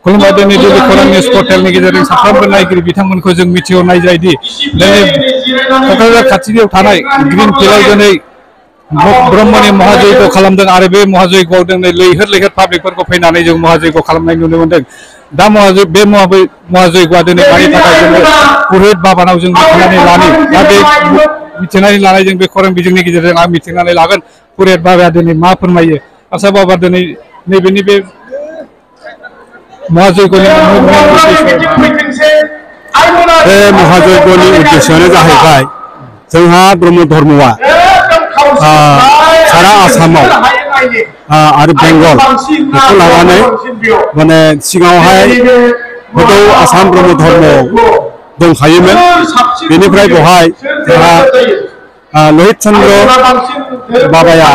खुलुमबाय दिनै दिल्ली खौरां निउज पर्टेलनि गेजेरजों साफ्रोमबो नायगिरि बिथांमोनखौ जों मिथिहरनाय जायोदि दिनै क'क्राझार खाथियाव थानाय ग्रीन फिल्डआव दिनै ब्रह्मनि महाजयग खालामदों आरो बे महाजयगआव दिनै लैहोर लैहोर पाब्लिकफोरखौ फैनानै जों महाजयग खालामनाय नुनो मोनदों। दा बे महाजयगआ दिनै मानि थाखाय जोङो पुरहित बाबानाव जों मिथिनानै लानि दा बे मिथिनानै लानाय जों बे खौरां बिजोंनि गेजेरजों आं मिथिनानै लागोन पुरहित बाबाया दिनै मा फोरमायो। आसा बाबा दिनै नैबेनि बे महाजयगनि उद्देश्यआनो जाहैबाय जोंहा ब्रह्म धर्मआ सारा आसामाव आरो बेंगल बेखौ लानानै माने सिगाङावहाय गोदौ आसाम ब्रह्म धर्म दंखायोमोन। बेनिफ्राय बेवहाय जोंहा लहित चन्द्र बाबाया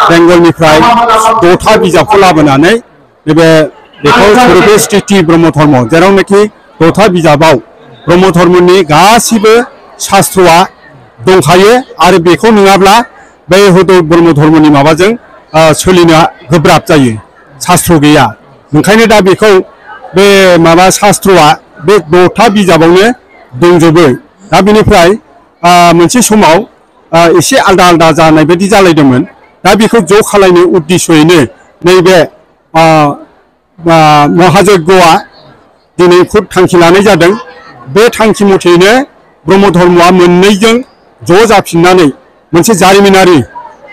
बेंगलनिफ्राय 6था बिजाबखौ लाबोनानै बेखौ सुरुबे स्थिति ब्रह्म धर्म जेरावनाखि 6था बिजाबाव ब्रह्म धर्मनि गासिबो शास्त्रआ दंखायो आरो बेखौ नङाब्ला बे हुदु ब्रह्म धर्मनि माबाजों सोलिनो गोब्राब जायो शास्त्र गैया। ओंखायनो दा बेखौ बे माबा शास्त्रआ बे 6था बिजाबावनो दंजोबो। दा बेनिफ्राय मोनसे समाव एसे आलदा आलदा जानाय बायदि जालायदोंमोन। दा बेखौ ज' खालामनो उद्देश्ययैनो नैबे महायज्ञआ दिनै खुद थांखि लानाय जादों। बे थांखि मथेनो ब्रह्म धर्मआ मोननैजों ज' जाफिननानै मोनसे जारिमिनारि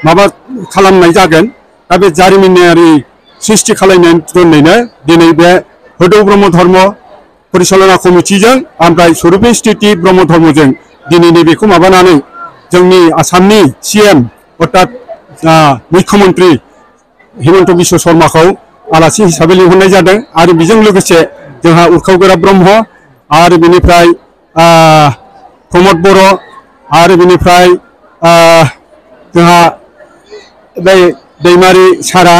माबा खालामनाय जागोन। दा बे जारिमिनारि सृष्टि खालामनायनि जुनैनो दिनै बे हुदु ब्रह्म धर्म परिचालना कमिटिजों ओमफ्राय सुरुबे स्थिति ब्रह्म धर्मजों दिनै नैबेखौ माबानानै जोंनि आसामनि CM अर्थात मुख्यमन्त्री हिमन्त बिश्व शर्माखौ आलासि हिसाबै लिंहरनाय जादों आरो बेजों लोगोसे जोंहा उरखाव ब्रह्म आरो बेनिफ्राय प्रमद बर' आरो बेनिफ्राय जोंहा बे दैमारि सारा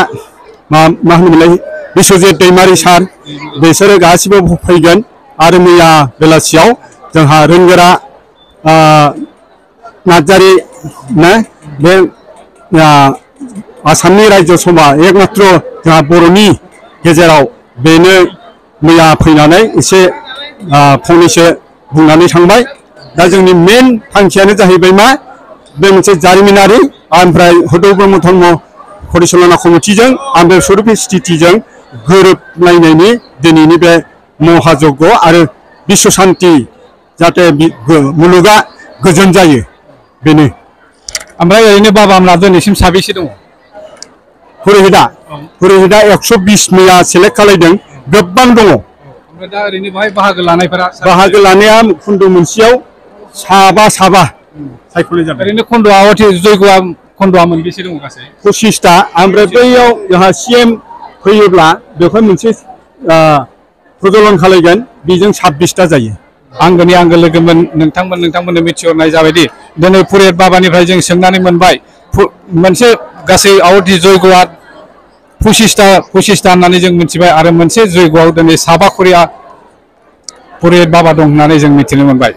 मा होनोमोनलाय बिश्वजित दैमारि सार बिसोरो गासिबो फैगोन आरो मैया बेलासियाव जोंहा रोंगोरा नार्जारी बे आसामनि रायजो सभा एकमात्र जोंहा बर'नि गेजेराव बेनो मैया फैनानै एसे फंनैसो बुंनानै थांबाय। दा जोंनि मेन थांखियानो जाहैबाय मा बे मोनसे जारिमिनारि ओमफ्राय हुदु ब्रह्म धर्म परिचालना कमिटिजों ओमफ्राय सुरुबे स्थितिजों गोरोबलायनायनि दिनैनि बे महायज्ञ आरो बिश्व शान्ति जाहाथे मुलुगा गोजोन जायो बेनो। ओमफ्राय ओरैनो बाबा मोनहा दिनैसिम साबेसे दङ? पुरहितआ 120 मैया सेलेक्ट खालामदों। गोबां दङ। ओमफ्राय दा ओरैनो बाहाय बाहागो लानायफोरा बाहागो लानाया खन्द मोनसेयाव साबा सायख'नाय जाबाय। ओरैनो खन्द आवाथि जयग'आ खन्द'आ मोनबेसे दङ गासै? 25टा। ओमफ्राय बैयाव जोंहा CM फैयोब्ला बेवहाय मोनसे प्रज्वलन खालामगोन बेजों 26टा जायो। आंगोनि आंगो लोगोमोन नोंथांमोननो मिथिहरनाय जाबायदि दिनै पुरहित बाबानिफ्राय जों सोंनानै मोनबाय मोनसे गासै आवाथि जयग'आ 25टा होननानै जों मिथिबाय आरो मोनसे जयग'आव दिनै 7 खरिया पुरहित बाबा दं होननानै जों मिथिनो मोनबाय।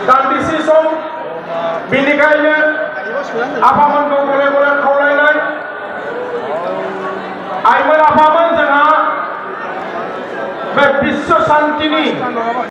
दान्दिसे सम बेनिखायनो आफामोनखौ गले गले खावलायनाय आइमोन आफामोन जोंहा बे बिश्व शान्तिनि